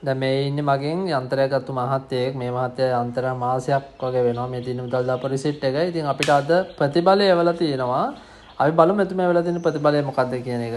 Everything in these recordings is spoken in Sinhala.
දැන් මේ ඉන්නේ මගෙන් යන්ත්‍රයක් ගත්තු මහත්තයෙක්. මේ මහත්තයා යන්ත්‍ර මාසයක් වගේ වෙනවා. මේ තියෙන මුදල් දාපු රිසිට් එක. ඉතින් අපිට අද ප්‍රතිඵලය එවලා තියෙනවා. අපි බලමු එතුමා එවලා තියෙන ප්‍රතිඵලය මොකක්ද කියන එක.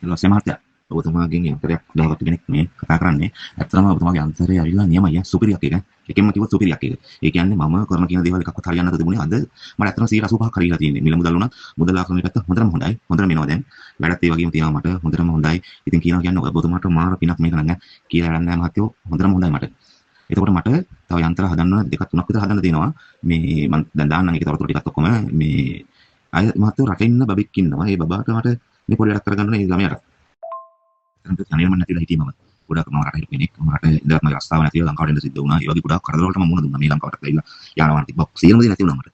ඊට මහත්තයා, ඔබතුමාගෙන් යන්ත්‍රයක් දාගත්තු කෙනෙක් මේ කතා කරන්නේ. ඇත්තටම ඔබතුමාගේ යන්ත්‍රය ඇවිල්ලා නියමයි ඈ, සුපිරියක් ඒක. එකෙන්ම කිව්වොත් සුපිරියක් ඒක. ඒ කියන්නේ මම කරන කියන දේවල් එකක්වත් හරියන්නේ නැතුව තිබුණේ. අද මට ඇත්තටම 85%ක් හරියලා තියෙන්නේ. මිල මුදල් වුණත් මුදල් ආකරණය පැත්ත හොඳටම හොඳයි. හොඳටම එනවා දැන්. වැඩත් ඒ වගේම තියෙනවා මට. හොඳටම හොඳයි. ඉතින් කියනවා කියන්නේ ඔබතුමාට මාර පිනක් මේක නම් ඈ. කියලා වැඩක් නෑ මහත්තයෝ. හොඳටම හොඳයි මට. එතකොට මට තව යන්ත්‍ර හදන්න දෙකක් තුනක් විතර හදන්න තියෙනවා. මේ මං දැන් දාන්නම් ඒකේ තොරතුරු ටිකත් ඔක්කොම. මේ අය මහත්තයෝ රටේ ඉන්න බබෙක් ඉන්නවා. ඒ බබාට මට මේ පොඩි වැඩක් කරගන්න ඕනේ ඒ ළමයාට. ඇත්තටම තනියම නැතිලා හිටියේ මම. ගොඩක් මම රට හිටපු කෙනෙක්. මම රට ඉඳලා මගේ රස්සාව නැතිව ලංකාවට එන්න සිද්ධ වුණා. ඒ වගේ ගොඩාක් කරදර වලට මම මුහුණ දුන්නා. මේ ලංකාවට ඇවිල්ලා යාන වාහන තිබ්බා. සියලුම දේ නැති වුණා මට.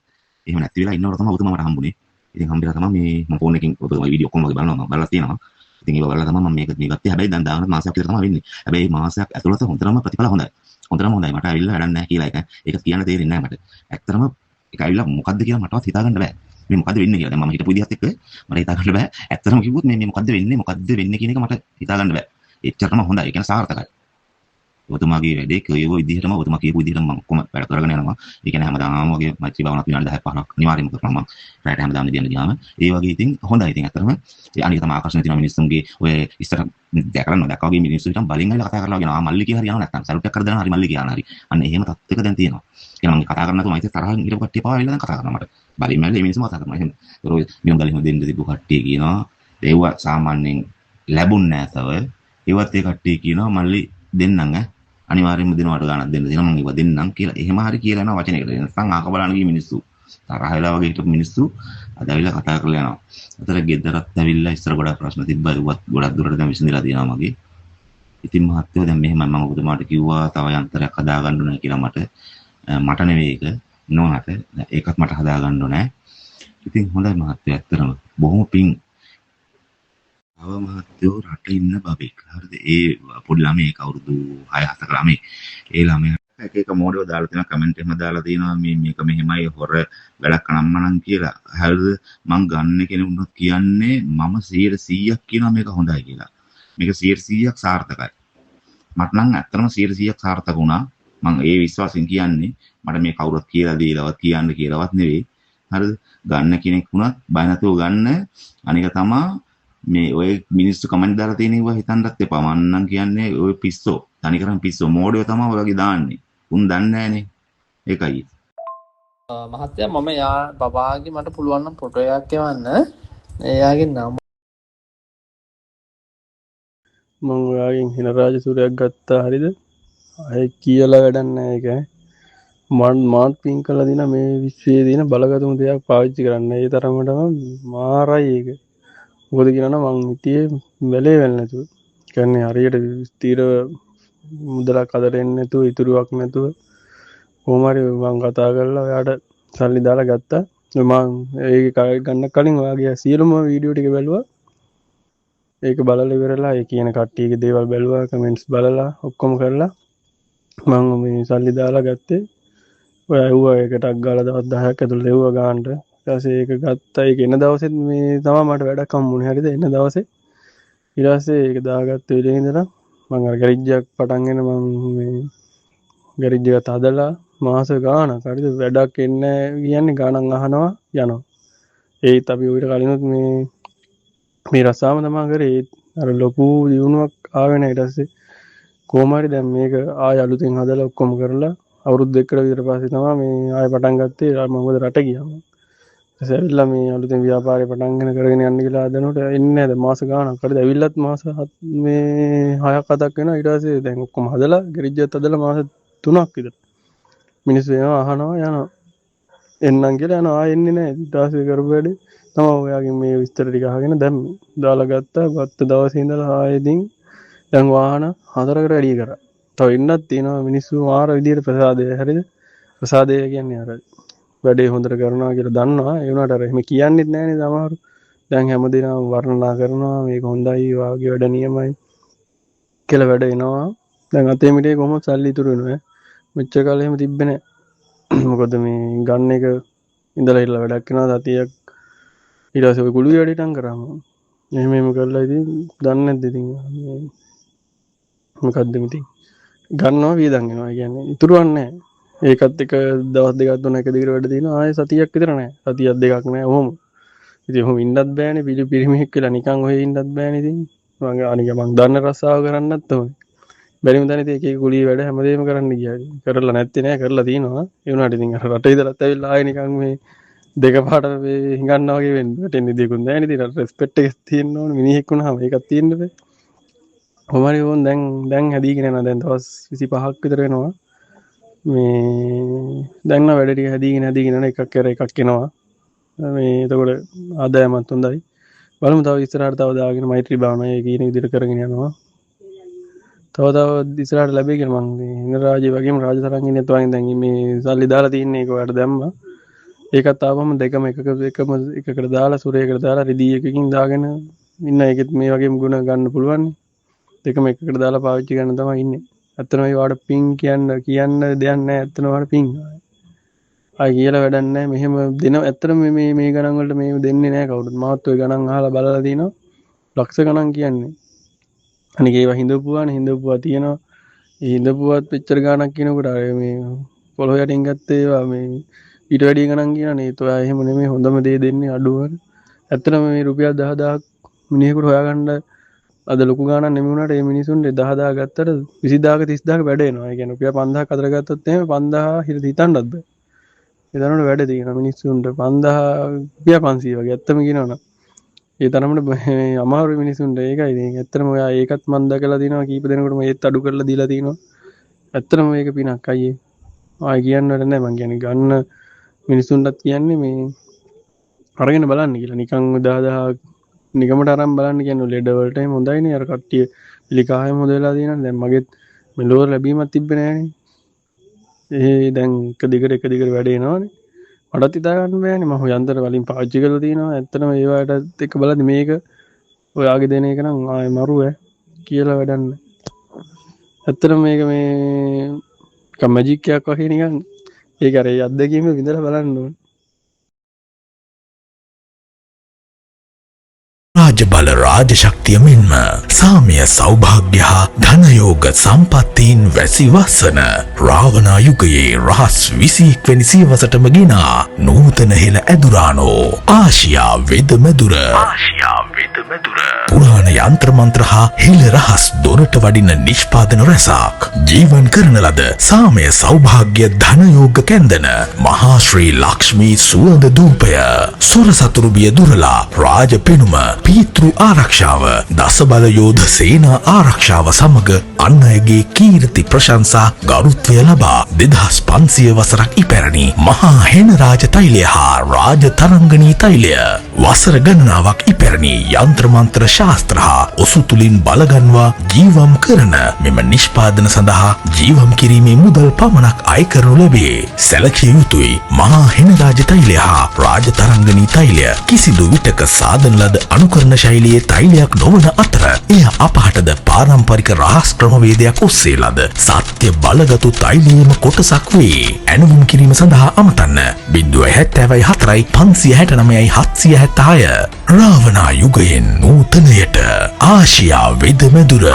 එහෙම නැති වෙලා ඉන්නකොට තමයි ඔබතුමා මට හම්බුනේ. ඉතින් හම්බෙලා තමයි මේ මම ෆෝන් එකකින් ඔබතුමාගේ වීඩියෝ ඔක්කොම වගේ බලනවා, මම බලලා තියෙනවා. ඉතින් ඒව බලලා තමයි මම මේක මේ ගත්තේ. හැබැයි දැන් දානත් මාසයක් විතර තමයි වෙන්නේ. හැබැයි මාසයක් ඇතුළත හොඳටම ප්‍රතිඵල හොඳයි. හොඳටම හොඳයි. මට ඇවිල්ලා වැඩක් නැහැ කියලා එක. ඒක කියන්න තේරෙන්නේ නැහැ මට. ඇත්තටම ඒක ඇවිල්ලා මොකද්ද කියලා මටවත් හිතා ගන්න බෑ. මේ මොකද්ද වෙන්නේ කියලා. දැන් මම හිටපු විදිහත් එක්ක මට හිතා ගන්න බෑ. ඇත්තටම කිව්වොත් මේ මේ මොකද්ද වෙන්නේ, මොකද්ද වෙන්නේ කියන එක මට හිතා ගන්න බෑ. එච්චරම හොඳයි. ඒ කියන්නේ සාර්ථකයි. ඔබතුමාගේ වැඩේ කියව විදිහටම, ඔබතුමා කියපු විදිහටම මම ඔක්කොම වැඩ කරගෙන යනවා. ඒ කියන්නේ හැමදාම වගේ මෛත්‍රී භාවනාවක් විනාඩි 10ක් 15ක් අනිවාර්යයෙන්ම කරනවා මම. රැයට හැමදාම නිදියන්න ගියාම. ඒ වගේ ඉතින් හොඳයි. ඉතින් ඇත්තටම ඒ අනික තමයි ආකර්ෂණය තියෙනවා මිනිස්සුන්ගේ. ඔය ඉස්සර දැකලා නොදැක්කා වගේ මිනිස්සු හිටන් බලෙන් ඇවිල්ලා කතා කරලා වගේ ආ මල්ලි කියලා හරි යනවා, නැත්තම් සලුට් එකක් කර දානවා හරි මල්ලි කියලා හරි. අන්න එහෙම තත්ත්වයක දැන් තියෙනවා. ඒ මම කතා කරන්න නැතුව මම ඉතින් තරහින් හිටපු කට්ටිය පවා ඇවිල්ලා දැන් කතා කරනවා මට. බලෙන් ඇවිල්ලා මේ මිනිස්සුම කතා කරනවා. එහෙම. ඒතර ඔය මිනිම් ගලින් දෙන්න තිබ්බ කට්ටිය කියනවා ඒවා සාමාන්‍යයෙන් ලැබුණ නෑ තව. ඒවත් ඒ කට්ටිය කියනවා මල්ලි දෙන්නම් ඈ, අනිවාර්යයෙන්ම දෙනවට ගාණක් දෙන්න දෙනවා, මං ඒවා දෙන්නම් කියලා. එහෙම හරි කියලා යනවා වචනයකට. නැත්නම් ආක බලන්න ගිය මිනිස්සු, තරහ වෙලා වගේ හිටපු මිනිස්සු අද ඇවිල්ලා කතා කරලා යනවා. අතර ගෙදරත් ඇවිල්ලා ඉස්සර ගොඩක් ප්‍රශ්න තිබ්බා. ඒවත් ගොඩක් දුරට දැන් විසඳලා තියෙනවා මගේ. ඉතින් මහත්තයෝ දැන් මෙහෙමයි, මම ඔබතුමාට කිව්වා තව යන්ත්‍රයක් හදා ගන්න ඕනේ කියලා මට. මට නෙවෙයි ඒක නෝනට. ඒකත් මට හදා ගන්න ඕනේ. ඉතින් හොඳයි මහත්තයෝ, ඇත්තටම බොහොම පිං. තව මහත්තයෝ රට ඉන්න බබෙක්. හරිද? ඒ පොඩි ළමයෙක්, අවුරුදු 6 7ක ළමයෙක්. ඒ ළමයා එක එක මෝඩයෝ දාලා තියෙනවා, කමෙන්ට් එහෙම දාලා තියෙනවා මේ මේක මෙහෙමයි හොර වැඩක් අනම්මනම් කියලා. හරිද? මං ගන්න කෙනෙකුට කියන්නේ මම 100%ක් කියනවා මේක හොඳයි කියලා. මේක 100%ක් සාර්ථකයි. මට නම් ඇත්තටම 100%ක් සාර්ථක වුණා. මං ඒ විශ්වාසයෙන් කියන්නේ. මට මේ කවුරුත් කියලා දීලවත් කියන්න කියලාවත් නෙවෙයි. හරිද? ගන්න කෙනෙක් වුණත් බය නැතුව ගන්න. අනික තමා මේ ඔය මිනිස්සු කමෙන්ට් දාලා තියෙන ඒවා හිතන්නත් එපා. මං නම් කියන්නේ ඔය පිස්සෝ, තනිකරම පිස්සෝ, මෝඩයෝ තමයි ඔය වගේ දාන්නේ. උන් දන්නේ නෑනේ. ඒකයි. මහත්තයා, මම යා බබාගේ මට පුළුවන් නම් ෆොටෝ එකක් එවන්න. එයාගේ නම මං ඔයාගෙන් හින රාජසූරයක් ගත්තා හරිද? අය කියලා වැඩක් නෑ ඒක. මං මාත් පින් කළා දින මේ විශ්වයේ තියෙන බලගතුම දෙයක් පාවිච්චි කරන්න. ඒ තරමටම මාරයි ඒක. මොකද කියනවා නම් මං හිටියේ වැලේ වෙන්නේ නැතුව. කියන්නේ හරියට ස්ථිරව මුදලක් අතට එන්නේ නැතුව, ඉතුරුවක් නැතුව කොහොම හරි මං කතා කරලා ඔයාට සල්ලි දාලා ගත්තා. මං ඒක ගන්න කලින් ඔයාගේ සියලුම වීඩියෝ ටික බැලුවා. ඒක බලලා ඉවරලා ඒ කියන කට්ටියගේ දේවල් බැලුවා, කමෙන්ට්ස් බලලා ඔක්කොම කරලා මං මේ සල්ලි දාලා ගත්තේ. ඔයා ඇහුවා ඒක ටක් ගාලා දවස් 10ක් ඇතුළත එව්වා ගානට. ඊට පස්සේ ඒක ගත්තා. ඒක එන දවසෙත් මේ තමයි මට වැඩක් හම්බුනේ. හරිද? එන දවසේ ඊට පස්සේ ඒක දාගත්ත වෙලේ ඉඳලා මං අර ගැරේජ් එකක් පටන්ගෙන මං මේ ගැරේජ් එකත් හදලා මාස ගාණක් හරිද වැඩක් එන්නේ කියන්නේ ගාණක් අහනවා යනවා. ඒත් අපි ඌට කලිනුත් මේ මේ රස්සාවම තමා කරේ. ඒත් අර ලොකු දියුණුවක් ආවේ නෑ. ඊට පස්සේ කොහොම හරි දැන් මේක ආය අලුතෙන් හදලා ඔක්කොම කරලා අවුරුදු දෙකකට විතර පස්සේ තමයි මේ ආය පටන් ගත්තේ. මම මොකද රට ගියාම. ඊට පස්සේ ඇවිල්ලා මේ අලුතෙන් ව්‍යාපාරේ පටන්ගෙන කරගෙන යන්න කියලා හදනකොට එන්නේ නෑ. දැන් මාස ගාණක් හරිද ඇවිල්ලත් මාස මේ 6ක් 7ක් වෙනවා. ඊට පස්සේ දැන් ඔක්කොම හදලා ගැරේජ් එකත් හදලා මාස 3ක් විතර මිනිස්සු එනවා අහනවා යනවා. එන්නම් කියලා යනවා, ආයෙ එන්නේ නෑ. ඊට පස්සේ කරපු වැඩේ තමයි ඔයාගෙන් මේ විස්තර ටික අහගෙන දැන් දාලා ගත්තා. ගත්ත දවසේ ඉඳලා ආයෙ ඉතින් දැන් වාහන 4කට වැඩි කරා. තව එන්නත් තියෙනවා මිනිස්සු මාර විදියට ප්‍රසාදය. හරිද? ප්‍රසාදය කියන්නේ අර වැඩේ හොඳට කරනවා කියලා දන්නවා. ඒ වුණාට අර එහෙම කියන්නෙත් නෑනේ සමහරු. දැන් හැමදේම වර්ණනා කරනවා මේක හොඳයි, වාගේ වැඩ නියමයි කියලා වැඩ එනවා. දැන් අතේ මිටේ කොහොමද සල්ලි ඉතුරු වෙනවා ඈ. මෙච්චර කාලෙ එහෙම තිබ්බේ නෑ. මොකද මේ ගන්න එක ඉඳලා හිටලා වැඩක් වෙනවා සතියක්. ඊට පස්සේ ඔය කුළුවේ වැඩේ නම් කරා මම. එහෙම එහෙම කරලා ඉතින් දන්නේ නැද්ද ඉතින් මේ මොකද්ද ඉතින් ගන්නවා වියදම් වෙනවා. ඒ කියන්නේ ඉතුරුවන්නේ නැහැ. ඒකත් එක දවස් දෙකක් තුනක් එක දිගට වැඩ තියෙනවා. ආයේ සතියක් විතර නැහැ. සතියක් දෙකක් නැහැ ඔහොම. ඉතින් ඔහොම ඉන්නත් බෑනේ. පිරිමියෙක් වෙලා නිකන් ඔහෙ ඉන්නත් බෑනේ ඉතින්. මං අනික මං දන්න රස්සාව කරන්නත් ඕනේ. බැරිම තැන ඉතින් එක එක කුලී වැඩ හැමදේම කරන්න ගියා. ඉතින් කරලා නැත්තේ නෑ, කරලා තියෙනවා. ඒ වුණාට ඉතින් අර රටේ ඉඳලත් ඇවිල්ලා ආයේ නිකන් මේ දෙකපාරට මේ හිඟන්නා වගේ වෙන්න වැටෙන්න විදියකුත් නෑනේ. ඉතින් අර රෙස්පෙක්ට් එක තියෙන්න ඕනේ. මිනිහෙක් වුණාම ඒකක් තියෙන්න බෑ. කොහොම හරි ඕන් දැන් දැන් හැදීගෙන යනවා. දැන් දවස් 25ක් විතර වෙනවා. මේ දැන් නම් වැඩ ටික හැදීගෙන හැදීගෙන යන එකක් කර එකක් එනවා. මේ එතකොට ආදායමත් හොඳයි. බලමු තව ඉස්සරහට තව දාගෙන මෛත්‍රී භාවනාව ඒ කියන විදිහට කරගෙන යනවා. තව තව ඉස්සරහට ලැබෙයි කියලා මං මේ හින රාජ්‍ය වගේම රාජ තරංගිනියත් වගේ දැන් මේ සල්ලි දාලා තින්නේ ඒක ඔයාලට දැම්මා. ඒකත් ආවම දෙකම එකක එකම එකකට දාලා සුරේකට දාලා රිදී එකකින් දාගෙන ඉන්න ඒකෙත් මේ වගේම ගුණ ගන්න පුළුවන්. දෙකම එකකට දාලා පාවිච්චි කරන තමයි ඉන්නේ. ඇත්තටම ඒ වාට පින් කියන්න කියන්න දෙයක් නෑ. ඇත්තටම වාට පින්. ආයි කියලා වැඩක් නෑ. මෙහෙම දෙන ඇත්තටම මේ මේ ගණන් වලට මේ දෙන්නේ නෑ කවුරුත්. මාත් ඔය ගණන් අහලා බලලා තිනවා. ලක්ෂ ගණන් කියන්නේ. අනික ඒවා හිඳපුවානේ, හිඳපුවා තියෙනවා. ඒ හිඳපුවත් මෙච්චර ගාණක් කියනකොට අර මේ පොළොව යටින් ගත්ත ඒවා මේ ඊට වැඩිය ගණන් කියනනේ. ඒත් ඔයා එහෙම නෙමෙයි, හොඳම දේ දෙන්නේ අඩුවන. ඇත්තටම මේ රුපියල් 10,000ක් මිනිහෙකුට හොයාගන්න අද ලොකු ගාණක් නෙමෙයි වුණාට ඒ මිනිසුන්ට 10,000 ගත්තට 20,000ක 30,000ක වැඩ එනවා. ඒ කියන්නේ රුපියල් 5,000ක් අතර ගත්තොත් එහෙම 5,000 හිත හිතන්නත් බෑ. ඒ තරමට වැඩ තියෙනවා මිනිස්සුන්ට. 5,000 රුපියල් 500 වගේ ඇත්තම කියනවනම්. ඒ තරමට මේ අමාරු මිනිසුන්ට. ඒකයි ඉතින් ඇත්තටම ඔයා ඒකත් මං දැකලා තිනවා කීප දෙනෙකුටම ඒත් අඩු කරලා දීලා තිනවා. ඇත්තටම මේක පිනක් අයියේ. ආයි කියන්න වැඩ නෑ. මං කියන්නේ ගන්න මිනිසුන්ටත් කියන්නේ මේ අරගෙන බලන්න කියලා. නිකන් 10,000 නිකමට අරන් බලන්න කියන්නේ ලෙඩ වලට එහෙම හොඳයිනේ. අර කට්ටිය පිළිකාවෙම හොඳ වෙලා තියෙනවනේ. දැන් මගෙත් මෙලොව ලැබීමක් තිබ්බේ නෑනේ. ඒ දැන් එක දිගට එක දිගට වැඩ එනවනේ. මටත් හිතා ගන්න බෑනේ. මම යන්ත්‍ර වලින් පාවිච්චි කරලා තිනවා. ඇත්තටම ඒ වලටත් එක්ක බලද්දි මේක ඔයාගේ දෙන එක නම් ආයේ මරු ඈ කියලා වැඩක් නෑ. ඇත්තටම මේක මේ නිකන් මැජික් එකක් වගේ නිකන් ඒක අර ඒ අත්දැකීම විඳලා බලන්න ඕනේ. රාජබල රාජශක්තිය මෙන්ම සාමය සෞභාග්‍ය හා ධනයෝග සම්පත්තීන් වැසි වසන රාවණා යුගයේ රහස් 21 වැනි සියවසටම ගෙනා නූතන හෙළ ඇදුරානෝ ආසියා වෙද මැදුර පුරාණ යන්ත්‍ර මන්ත්‍ර හා හෙළ රහස් දොරට වඩින නිෂ්පාදන රැසක් ජීවන් කරන ලද සාමය සෞභාග්‍ය ධනයෝග කැන්දන මහා ශ්‍රී ලක්ෂ්මී සුවඳ දූපය සොර සතුරු බිය දුරලා රාජ පෙනුම පීතෘ ආරක්ෂාව දසබල යෝධ සේනා ආරක්ෂාව සමග අන් අයගේ කීර්ති ප්‍රශංසා ගරුත්වය ලබා 2500 වසරක් ඉපැරණි මහා හෙන රාජ තෛලය හා රාජ තරංගනී තෛලය වසර ගණනාවක් ඉපැරණි යන්ත්‍ර මන්ත්‍ර ශාස්ත්‍ර හා ඔසු තුලින් බලගන්වා ජීවම් කරන මෙම නිෂ්පාදන සඳහා ජීවම් කිරීමේ මුදල් පමණක් අය කරනු ලැබේ. සැලකිය යුතුයි මහා හෙන රාජ තෛලය හා රාජ තරංගනී තෛලය කිසිදු විටක සාදන ලද අනුකරණ ශෛලියේ තෛලයක් නොවන අතර එය අපහටද පාරම්පරික රහස් ක්‍රමවේදයක් ඔස්සේ ලද සත්‍ය බලගතු තෛලයේම කොටසක් වේ. ඇණවුම් කිරීම සඳහා අමතන්න 074 569 776. රාවණා යුගයෙන් නූතනයට ආසියා වෙද මැදුර.